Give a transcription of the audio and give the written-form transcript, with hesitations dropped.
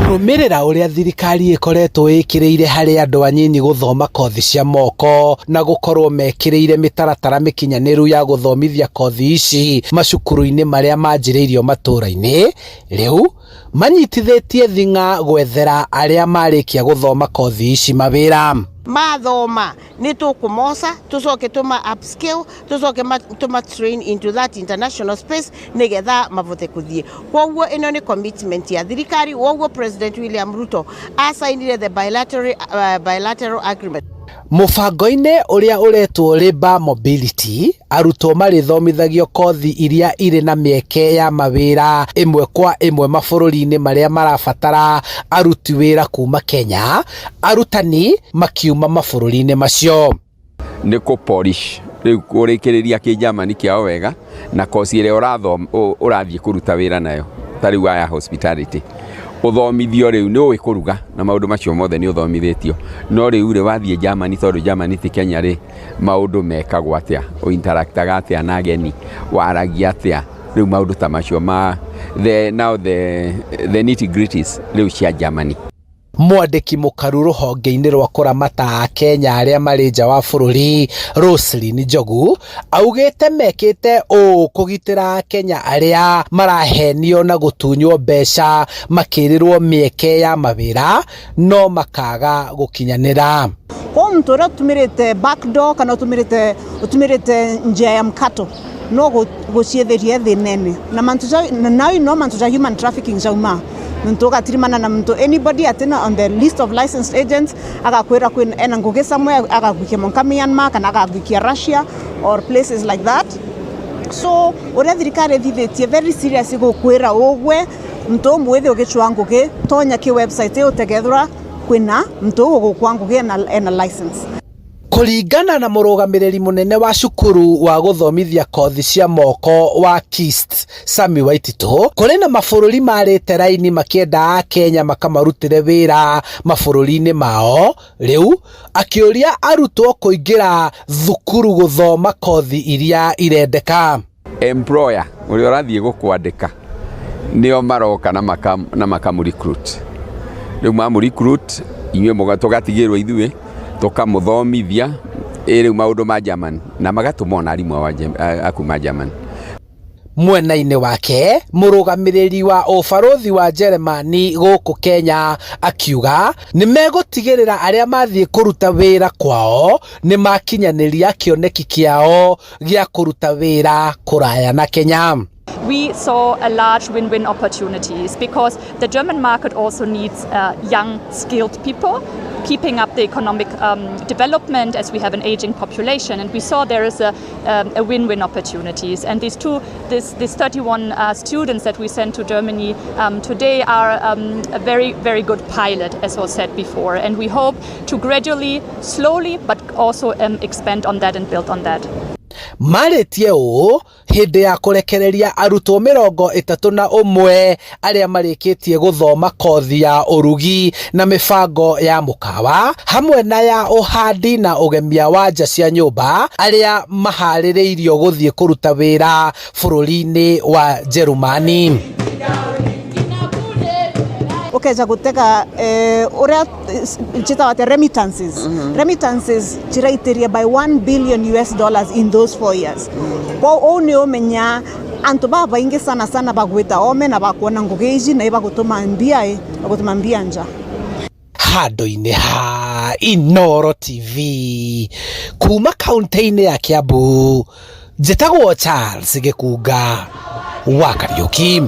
Kũrũmĩrĩra ũrĩa thirikari ĩkoretwo ĩkĩrĩire harĩ andũ anyinyi gũthoma kothi cia moko na gũkorwo mekĩrĩire mĩtaratara mĩkinyanĩru ya gũthomithia kothi ici macukuru-inĩ marĩa manjĩrĩirio matũra-inĩ, rĩu manyitithĩtie thing'a gwethera arĩa marĩkia gũthoma kothi ici mawĩra. Mathoma nĩ tũkũmoca, tũcoke tũma upskill, tũcoke tũma train into that international space nĩgetha mavote kũthiĩ. Koguo ĩno nĩ commitment ya thirikari. Woguo President William Ruto asainire the bilateral agreement. Mũbango-inĩ ũrĩa ũretwo Labour Mobility, arutwo marĩthomithagio kothi iria irĩ na mĩeke ya mawĩra ĩmwe kwa ĩmwe mabũrũri-inĩ marĩa marabatara aruti wĩra kuma Kenya, arutani makiuma mabũrũri-inĩ macio. Nĩ kũ polish rĩu kũrĩkĩrĩria kĩnjamani kĩao wega na kosi ĩrĩa ũrathiĩ kũruta wĩra nayo. Ta rĩu aya hospitality, ũthomithio rĩu nĩ ũĩ kũruga na maũndũ macio mothe nĩ ũthomithĩtio, no rĩu rĩ wathiĩ Germany, tondũ Germany ti Kenya rĩ, maũndũ mekagwo atĩa, ũinteractaga atĩa na ageni, waragia atĩa, rĩu maũndũ ta macio ma the now the nitty gritties rĩu cia Germany. Mwandĩki mũkaru rũhonge-inĩ rwa kũramata Akenya arĩa marĩ nja wa bũrũri, Roselyn Njogu, augĩte mekĩte ũũ kũgitĩra Akenya arĩa marahenio na gũtunywo mbeca makĩrĩrwo mĩeke ya mawĩra no makaga gũkinyanĩra. Kwa muntu uria utumirite backdoor kana utumirite njia ya mkato no guciitheria thi nene na mantu ja na now no mantu ja human trafficking jauma muntu ugatirimana na muntu, anybody atina on the list of licensed agents, agakwira kwina ena ngugi somewhere, agagwikia monka Myanmar kana agagwikia Russia or places like that. So uria thirikari ithithitie very serious gukwira ugwe muntu mwithi ugicua ngugi, tonya ki website utegethura kwina muntu ugukwa ngugi ena license. Kũringana na mũrũgamĩrĩri mũnene wa cukuru wa gũthomithia kothi cia moko wa KIST, Sami Waititũ, kũrĩ na mabũrũri marĩte raini makĩenda Akenya makamarutĩre wĩra mabũrũri-inĩ mao. Rĩu akĩũria arutwo kũingĩra thukuru gũthoma kothi iria irendeka. Employer ũrĩa ũrathiĩ gũkwandĩka nĩo maroka na makamu recruit. Rĩu mamu recruit, inyuĩ tũgatigĩrwo ithuĩ tũkamũthomithia ĩ rĩu maũndũ ma German na magatũma ona arimũ a kuma German. Mwena-inĩ wake, mũrũgamĩrĩri wa ũbarũthi wa Jeremani gũkũ Kenya akiuga nĩ megũtigĩrĩra arĩa mathiĩ kũruta wĩra kwao nĩ makinyanĩria kĩoneki kĩao gĩa kũruta wĩra kũraya na Kenya. We saw a large win-win opportunities because the German market also needs young, skilled people, keeping up the economic development as we have an aging population. And we saw there is a win-win opportunities. And these two, this, this 31 students that we sent to Germany today are a very, very good pilot, as was said before. And we hope to gradually, slowly, but also expand on that and build on that. Marĩtie ũũ hĩndĩ ya kũrekereria arutwo 31 arĩa marĩkĩtie gũthoma kothi ya ũrugi na mĩbango ya mũkawa hamwe na ya ũhandi na ũgemia wa nja cia nyũmba, arĩa maharĩrĩirio gũthiĩ kũruta wĩra bũrũri-inĩ wa Jerumani. Ukeja gutega uria njitaga atia, remittances chiraitiria by 1 billion US dollars in those 4 years. Kwa uu ni umenya antu ba baingi sana sana bagwita ome na bakuona ngugi ici na ibagutuma mbia, bagutuma mbia nja. Handũ-inĩ ha Inooro TV kuma kaunti-inĩ ya Kiambu, njĩtagwo Charles Gĩkunga wa Kariũki.